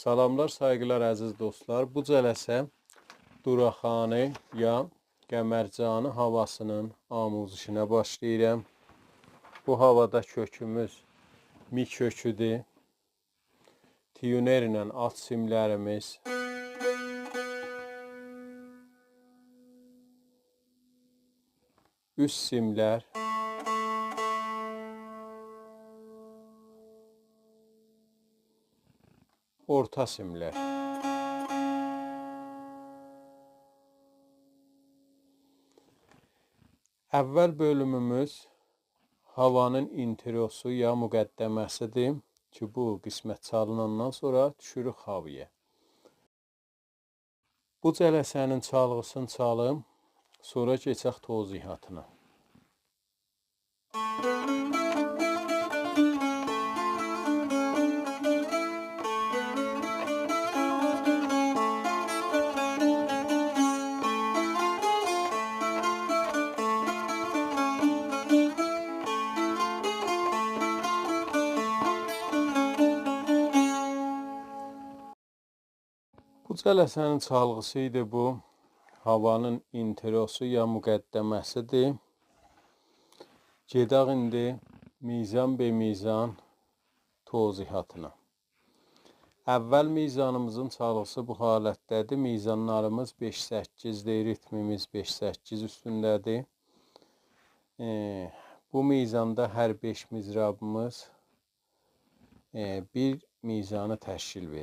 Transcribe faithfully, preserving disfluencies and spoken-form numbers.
سلاملار، سایغیلار، عزیز دوستلار. بو جلسه دوراخانی یا قمرجانی هاواسینین آموزشینه باشلاییرام. بو هاوادا کؤکوموز می کؤکودور. تیونر ایله آلت سیملریمیز، اوست سیملر، اورتا سیملر. اول بؤلوموموز هاوانین اینتروسو یا مقدمه‌سیدیر کی، بو قسمت چالیناندان سونرا دوشوروک هاوایا. بو جلسه‌نین چالغیسینی چالیم، سونرا کئچک توضیحاتینا. بو جلسه‌نین چالغیسی ایدی بو. هاوانین اینتروسو یا مقدمه‌سیدیر. گئدک ایندی میزان به میزان توضیحاتینا. اول میزانیمیزین چالغیسی بو حالتده‌دیر. میزانلاریمیز بئش سککیزدیر، ریتمیمیز بئش سککیز اوستونده‌دیر. ائ، بو میزاندا هر بئش مضرابیمیز، ائ، بیر میزانی تشکیل وئریر.